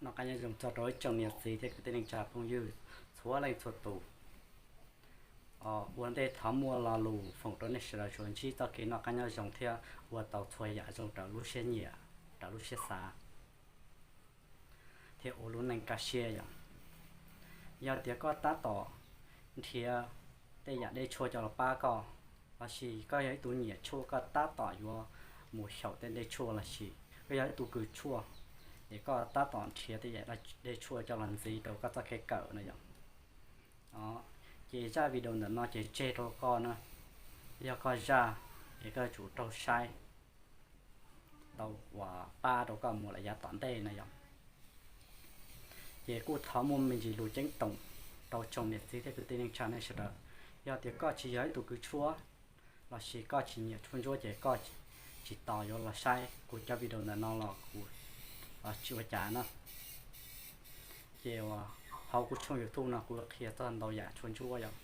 Noj qab nyob zoo txog rau ib tsoom niam txiv thiab kwv tij neej tsa phooj ywg txhua leej txhua tus. Ua ntej thov muaj lo lus foom rau nej sawv daws tsuas ntsib txoj kev noj qab nyob zoo thiab ua tau txhua yam zoo raws lub siab nyiam, raws lub siab xav, thiab ua lub neej kaj siab yom. Yog tias koj tab tom nrhiav tej yam dej tshuaj coj los pab koj, lossis koj yog ib tug nyiam tshuaj koj tab tom yuav mus xyaum tej dej tshuaj, lossis koj yog ib tug kws tshuaj, ces koj tab tom nrhiav tej yam dej tshuaj coj los ntxiv rau koj txoj kev kawm no yom. Ces zaj video ntawm no ces tseg rau koj na, yog koj zaj, ces koj yuav tsum raug saib tau uas pab rau koj mus lawm yav tom ntej no yom. Ces kuj thov muaj me ntsis lus ceeb toom rau tsoom niam txiv thiab kwv tij neej tsa nej sawv daws, yog tias koj tsis yog ib tug kws tshuaj, lossis koj tsis nyiam tshuaj ntsuab ces koj tsis tos yuav los saib kuv cov video ntawm no los kuv tsis ua cas na. Ces uas hauv kuv tshooj YouTube no kuv qhia txog ntau yam tshuaj ntsuab yom.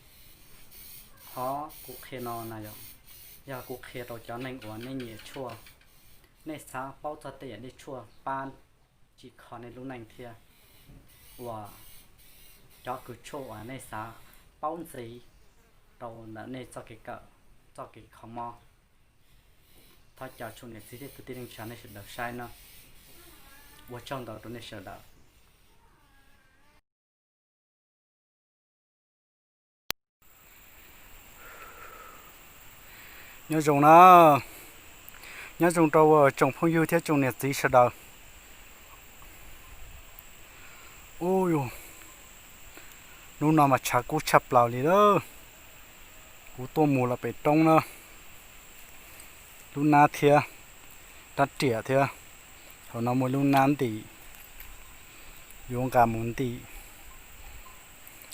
Qhov kuv qhia no na yom, yog kuv qhia rau cov neeg uas nej nyiam tshuaj, nej xav paub txog tej yam dej tshuaj pab tsim kho nej lub neej thiab uas cov kws tshuaj uas nej xav paub ntxiv rau ntawm nej txoj kev kawm, txoj kev kho mob. Thov caw tsoom niam txiv thiab kwv tij neej tsa nej sawv daws saib no. Ua tsaug ntau rau nej sawv daws. Nyob zoo na, nyob zoo rau tsoom phooj ywg thiab tsoom niam txiv sawv daws. Ub, hnub no mas tshav kub tshaj plaws li lawm. Kuv tuaj mus los pem roob na, lub nab thiab, rab riam thiab, thaum no muaj lub nab ntim, yuav nqa mus ntim.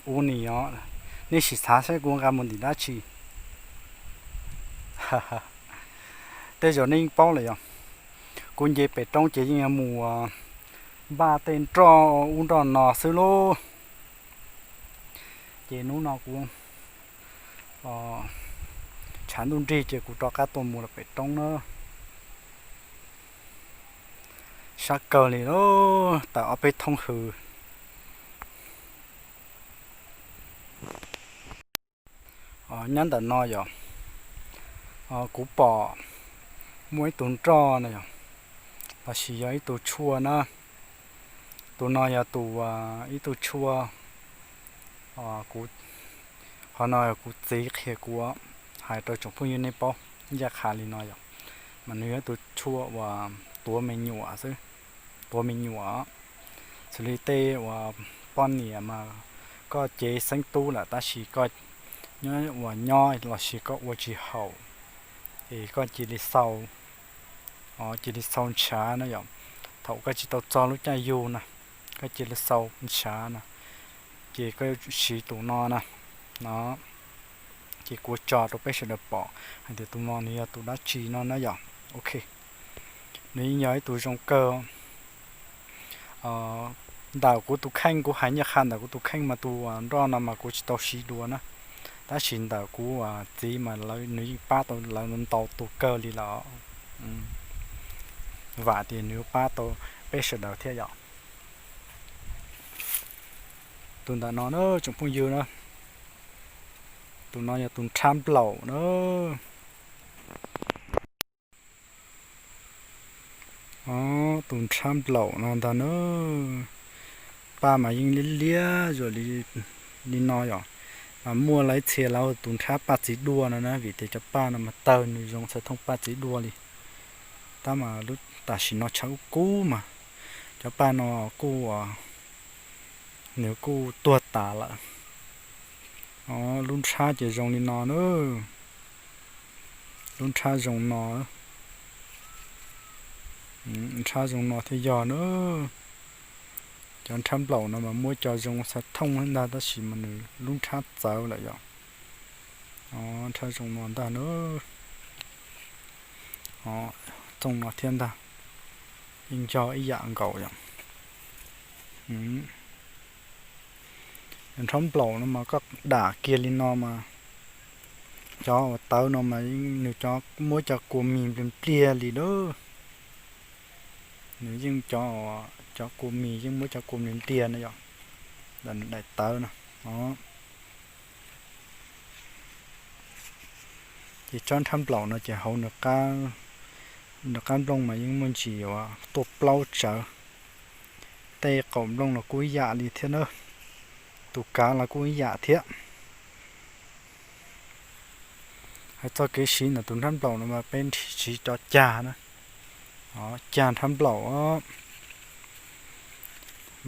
Ub ni os, nej sim xav saib kuv nqa mus ntim dab tsi? Tej zaum nej yeej paub lawm yog, kuv nce pem roob ces yeej yuav mus npaj tej nroj ub nroj no xwb lauj. Ces hnub no kuv tshav ntuj nrig ces kuv rov qab tuaj mus los pem roob na. Sab kawg li lauj, tawm ob peb thoob hws. Nyob ntawm no yog, kuv pom muaj ib tug nroj no yog, lossis yog ib tug tshuaj na. Tus no yog tus, ib tug tshuaj, kuv, qhov no kuv txiv qhia kuv hais rau tsoom phooj ywg nej paub ncaj qha li no yog, mas nws yog ib tug tshuaj uas tuav me nyuam xwb, tuav me nyuam. Xws li tej uas poj niam mas koj cev xeeb tub lawm tab sis koj nyob uas nyob lossis koj ua tsis haum, es koj cia li xau, cia li xau ntshav na yom. Thaum koj tsis tau txog lub caij yug na, koj cia li xau ntshav na, ces koj yuav tsum siv tus no na, no. Ces kuv tso rau peb sawv daws pom hais tias tus no nws yog tus dab tsi no na yom. Ok, nws yeej yog ib tug zoo kawg. Ntawm kuv tus kheej, kuv hais ncaj qha ntawm kuv tus kheej mas tus nroj no mas kuv tsis tau siv dua na, tab sis ntawm kuv txiv mas nws yeej pab tau lawv ntau tus kawg li lawm. Vam tias nws pab tau peb sawv daws thiab yom. Tus ntawm no na tsoom phooj ywg na, tus no yog tus nrhab nplaum na. Tus nrhab nplaum no ntag na, paj mas yeej liab liab zuam li, li no yom. Mas muaj lawv txhia lawv hu tus nrhab paj txiv duaj no na, vim tias cov paj no mas tawg nws zoo xav thooj paj txiv duaj li. Tab mas lub tam sim no tshav kub kub mas cov paj no kuj, nws kuj tuag tas lawm. Lub nrhab ces zoo li no na, lub nrhab zoo no, nrhab zoo no thiaj yog na. Cov nrhab nplaum no mas muab cov zoo xav thooj ntag tab sis mas nws lub nrhab txawv lawm yom. Nrhab zoo no ntag na. Txooj no thiab ntag, yeej yog ib yam nkaus yom. Nrhab nplaum no mas koj dam kiag li no mas, cov uas tawv no mas nws cov muab cov kua mis npliag npliag li lawm. Nws yeej cov uas Cov kua mis yeej muab cov kua mis ntiag no yom, daim tawv no. Ces tsob nrhab nplaum no ces hauv nws qab nplooj mas yeej muaj ntsis uas tuaj plaub tsawv. Tej qaum nplooj los kuj ib yam li thiab na, tus kav los kuj ib yam thiab. Hais txog kev siv ntawm tus nrhab nplaum no mas peb siv cov cag na, cag nrhab nplaum,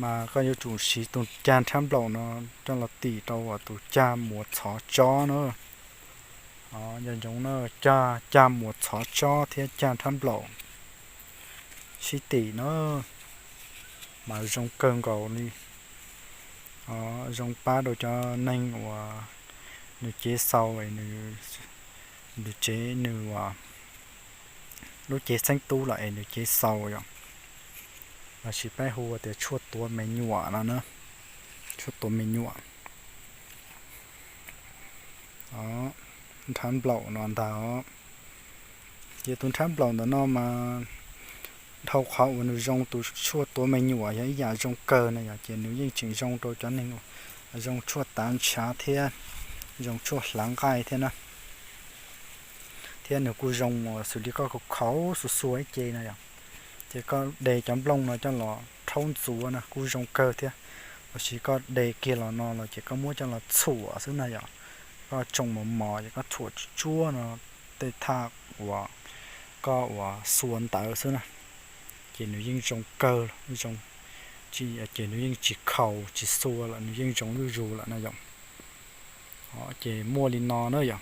mas koj yuav tsum siv tus cag nrhab nplaum no coj los tim rau tus cag muas txhov tsob na. Nco ntsoov na, cag, cag muas txhov tsob thiab cag nrhab nplaum sib tim na, mas zoo kawg nkaus li. Zoo pab rau cov neeg uas nws cev xaus, nws cev nws lub cev xeeb tub los es nws cev xaus yom. Lossis peb hu tias tshuaj tuav me nyuam no na, tshuaj tuav me nyuam. Nrhab nplaum no ntag. Ces tus nrhab nplaum ntawm no mas dhau qhov uas nws zoo tus tshuaj tuav me nyuam yog ib yam zoo kawg na yom, ces nws yeej tseem zoo rau cov neeg zoo tshuaj tav ntshav thiab zoo tshuaj hlav nqaij thiab na. Thiab nws kuj zoo uas xws li koj khaus khaus xuas xuas ib ce no yom, ces koj de cov nplooj no coj los rhaub ntxuav na kuj zoo kawg thiab. Lossis koj de kiag los no los ces koj muab coj los txhuam xwb na yom. Koj tsoo mos mos ces koj txhuam tsuab tsuab no tej thaj uas koj uas xuas ntawd xwb na, ces nws yeej zoo kawg, zoo, ces nws yeej tsis khaus tsis xuas lawm, nws yeej zoo zuj zus lawm na yom. Ces muaj li no na yom.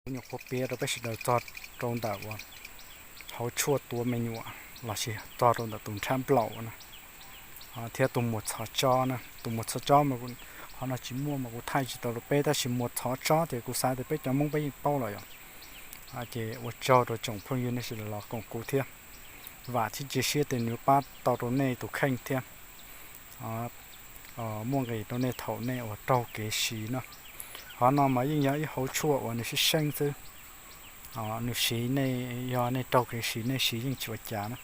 Kuv nyuam qhuav piav rau peb sawv daws txog rau ntawm uas hauv tshuaj tuav me nyuam lossis txog rau ntawm tus nrhab nplaum na, thiab tus muas txhov tsob na. Tus muas txhov tsob mas qhov no tsis muaj mas kuv thaij tsis tau rau peb, tab sis muas txhov tsob ces kuv xav tias peb cov Hmoob peb yeej paub lawm yom. Ces ua tsaug rau tsoom phooj ywg nej sawv daws los koom kuv thiab. Vam thiab cia siab tias nws pab tau rau nej tus kheej thiab muaj nqis rau nej thaum nej uas raug kev siv na. Qhov no mas yeej yog ib hauv tshuaj uas nws sib seeb xwb. Nws siv nej, yog nej raug kev siv nej siv yeej tsis ua cas na.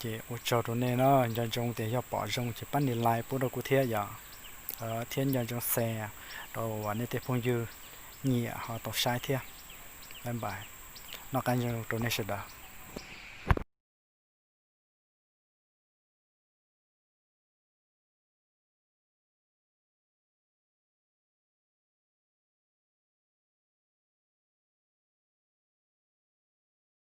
Ces ua tsaug rau nej na, nco ntsoov tias yog pom zoo ces pab nias like pub rau kuv thiab yom, thiab nco ntsoov share rau uas nej tej phooj ywg nyiam ho tau saib thiab. Bye bye, noj qab nyob zoo rau nej sawv daws.